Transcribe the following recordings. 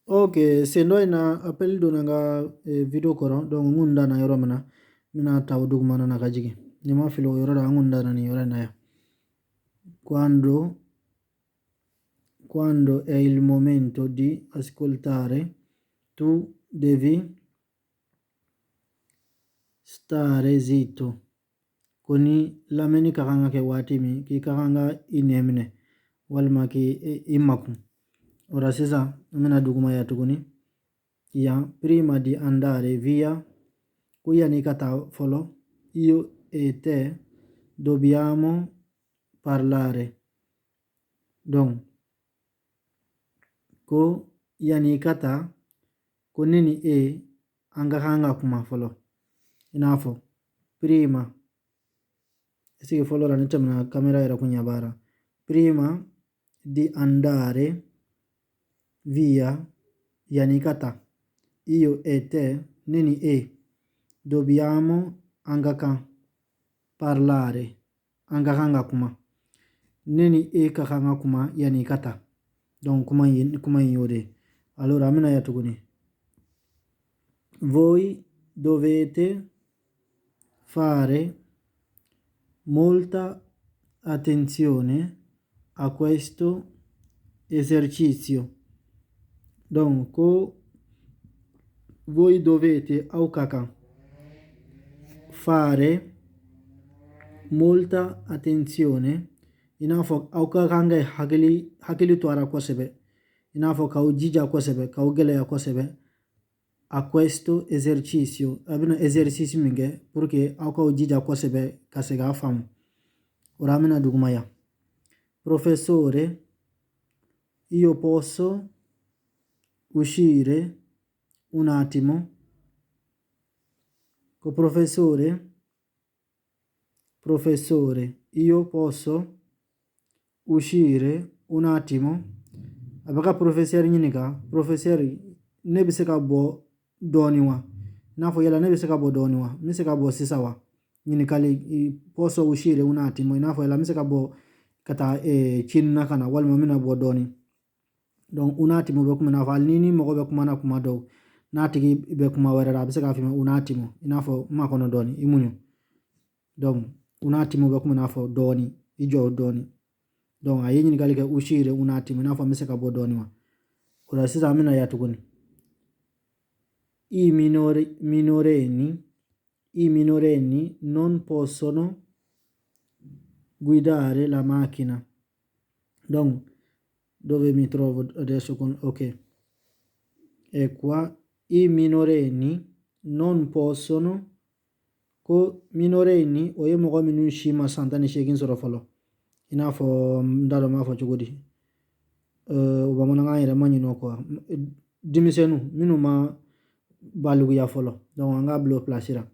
Ok, sen dɔ in na, appel donna n ka vidéo kɔrɔ. Donc n kun danna yɔrɔ min na, n bɛna ta o dugumana na ka jigin. Ni ma fili, o yɔrɔ la an kun danna nin yɔrɔ in na yan. Quando è il momento di ascoltare, tu devi stare zitto. Ko ni lamɛnni ka kan ka kɛ waati min, k'i ka kan ka i nɛn minɛ walima k'i i makun. O la sisan, an bɛna duguma yan tuguni. Yan, prima di andare via, ko yanni i ka taa fɔlɔ, io e te dobbiamo parlare. Donc ko yanni i ka taa, ko ne ni e, an ka kan ka kuma fɔlɔ. I n'a fɔ prima, est-ce que fɔlɔ la ne tɛmɛna, caméra yɛrɛ kun ɲɛ b'a la. Prima di andare via, yanni i ka taa, io e te, ne ni e, dobbiamo, an ka kan, parlare, an ka kan ka kuma. Ne ni e ka kan ka kuma yanni i ka taa. Donc kuma in y'o de ye. Allora, an bɛna yan tuguni. Voi dovete fare molta attenzione a questo esercizio. Donc ko voi dovete, aw ka kan, fare molta attenzione, i n'a fɔ aw ka kan ka hakili to a la kosɛbɛ, i n'a fɔ k'aw jija kosɛbɛ, k'aw gɛlɛya kosɛbɛ, a questo esercizio, a bɛna exercice min kɛ, pour que aw k'aw jija kosɛbɛ ka se k'a faamu. O la, an bɛna duguma yan. Professore, io posso uscire un attimo? Ko professore, professore, io posso uscire un attimo? A bɛ ka professeur ɲininka: professeur, ne bɛ se ka bɔ dɔɔnin wa? I n'a fɔ yala ne bɛ se ka bɔ dɔɔnin wa? N bɛ se ka bɔ sisan wa? Ɲininkali. Posso uscire un attimo, i n'a fɔ yala n bɛ se ka bɔ ka taa cini na ka na, walima n bɛna bɔ dɔɔnin. Donc un attimo bɛ kuma i n'a fɔ hali ni mɔgɔ bɛ kuma na kuma dɔw, n'a tigi bɛ kuma wɛrɛ la, a bɛ se k'a f'i ma un attimo, i n'a fɔ n makɔnɔ dɔɔnin, i muɲu. Donc un attimo bɛ kuma i n'a fɔ dɔɔnin, i jɔ dɔɔnin. Donc a ye ɲininkali kɛ, uscire un attimo, i n'a fɔ n bɛ se ka bɔ dɔɔnin wa? O la sisan, an bɛna yan tuguni. I minorenni non possono guidare la macchina. Donc dove mi trovo adesso con, ok, e qua i minorenni non possono, ko minorenni, o ye mɔgɔ minnu si ma san 18 sɔrɔ fɔlɔ. I n'a fɔ n t'a dɔn n b'a fɔ cogo di, o bamanankan yɛrɛ ma ɲinɛ o kɔ, denmisɛnninw minnu ma balikuya fɔlɔ. Donc an k'a bila o place la.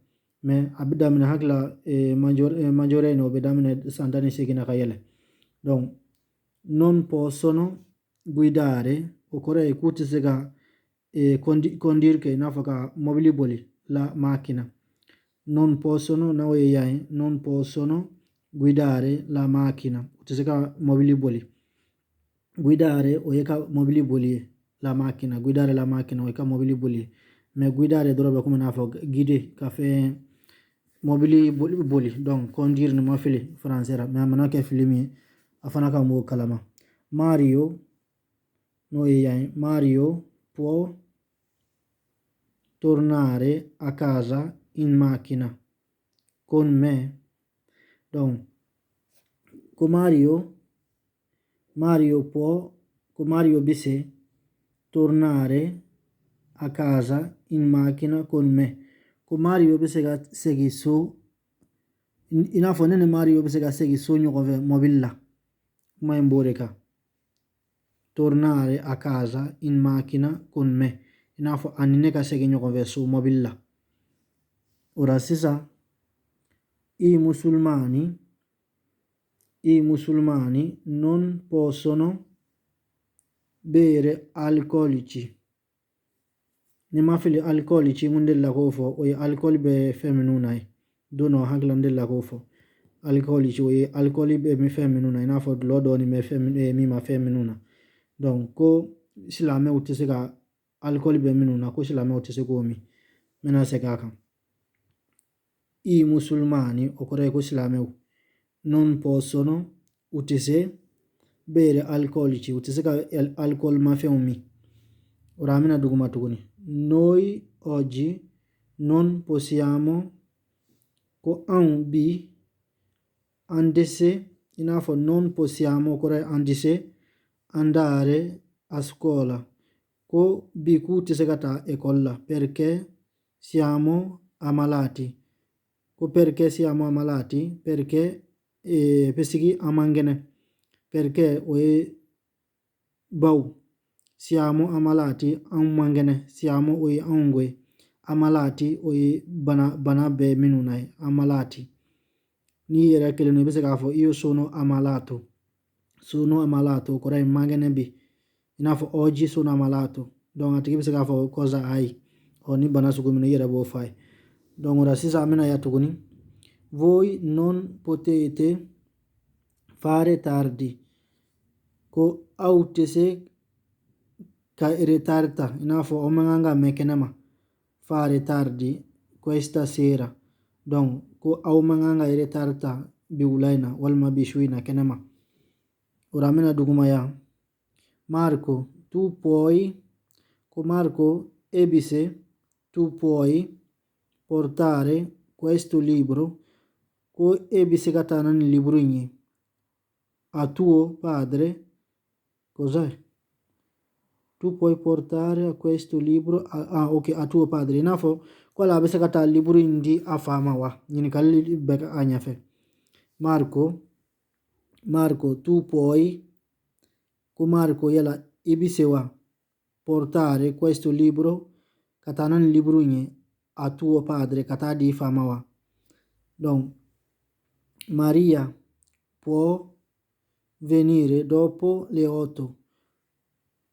Mais a bɛ daminɛ hakili la, maggiorenni, o bɛ daminɛ san 18 na ka yɛlɛ. Donc non possono guidare, o kɔrɔ ye k'u tɛ se ka conduire kɛ, i n'a fɔ ka mobili boli, la macchina. Non possono, n'o ye yan ye, non possono guidare la macchina, u tɛ se ka mobili boli. Guidare, o ye ka mobili boli ye. La macchina, guidare la macchina, o ye ka mobili boli ye. Mais guidare dɔrɔn bɛ komi i n'a fɔ guider, ka fɛn mobili boli. Donc conduire, ni ma fili français la, mais a mana kɛ fili min ye, a fana ka m'o kalama. Mario, n'o ye yan ye, Mario può tornare a casa in macchina con me? Donc ko Mario può, ko Mario bɛ se, tornare a casa in macchina con me, ko Mario bɛ se ka segin so, i n'a fɔ ne ni Mario bɛ se ka segin so ɲɔgɔn fɛ mobili la. Kuma in b'o de kan. Tornare a casa in macchina con me, i n'a fɔ ani ne ka segin ɲɔgɔn fɛ so mobili la. O la sisan, i musulmani non possono bere alcolici. Ni ma fili, alcolici, mun delila k'o fɔ, o ye alcool bɛ fɛn minnu na ye. Don dɔ hakili la, n delila k'o fɔ. Alcolici, o ye alcool bɛ fɛn minnu na, i n'a fɔ dɔlɔ dɔɔni bɛ fɛn min ma fɛn minnu na. Donc ko silamɛw tɛ se ka alcool bɛ minnu na, ko silamɛw tɛ se k'o min. N bɛna segin a kan. I musulmani, o kɔrɔ ye ko silamɛw, non possono, u tɛ se, bere alcolici, u tɛ se ka alcool mafɛnw min. O la an bɛna duguma tuguni. Noi oggi non possiamo, ko anw bi an tɛ se, i n'a fɔ non possiamo kɔrɔ ye an tɛ se, andare a scuola, ko bi k'u tɛ se ka taa ekɔli la, perché siamo ammalati, ko perché siamo ammalati, perché pesiki an man kɛnɛ, perché o ye baw, siamo ammalati an man kɛnɛ, siamo o ye anw ko ye, ammalati o ye bana, bana bɛ minnu na ye ammalati. N'i yɛrɛ kelen don, i bɛ se k'a fɔ io sono ammalato. Sono ammalato o kɔrɔ ye man kɛnɛ bi, i n'a fɔ oggi sono ammalato. Donc a tigi bɛ se k'a fɔ cosa hai, ɔ ni bana sugu min i yɛrɛ b'o f'a ye. Donc o la sisan an bɛna ya tuguni. Voi non potete fare tardi, ko aw tɛ se ka retard ta, i n'a fɔ aw man kan ka mɛn kɛnɛma, fare tardi questa sera. Donc ko aw man kan ka retard ta bi wula in na walima bi su in na kɛnɛma. O la an bɛna duguma yan. Marco, tu puoi, ko Marco e bɛ se, tu puoi portare questo libro, ko e bɛ se ka taa na nin liburu in ye, a tuo padre. Cos'è? Tu puoi portare questo libro a, ah, ok, a tuo padre, i n'a fɔ ko a bɛ se ka taa liburu in di a fa ma wa? Ɲininkali bɛ a ɲɛfɛ. Marco, Marco, tu puoi, ko Marco yala i bɛ se wa, portare questo libro, ka taa na nin liburu in ye, a tuo padre, ka taa di i fa ma wa? Donc Maria può venire dopo le 8,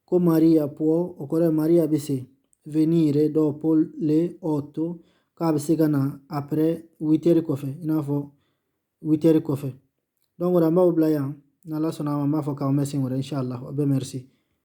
ko Maria può, o kɔrɔ ye Maria bɛ se, venire dopo le 8, k'a bɛ se ka na après 8 heures kɔfɛ, i n'a fɔ 8 heures kɔfɛ. Donc o la an b'aw bila yan. N'Ala sɔnna a ma, an b'a fɔ k'aw mɛn sen wɛrɛ, inshallah. A bɛɛ merci.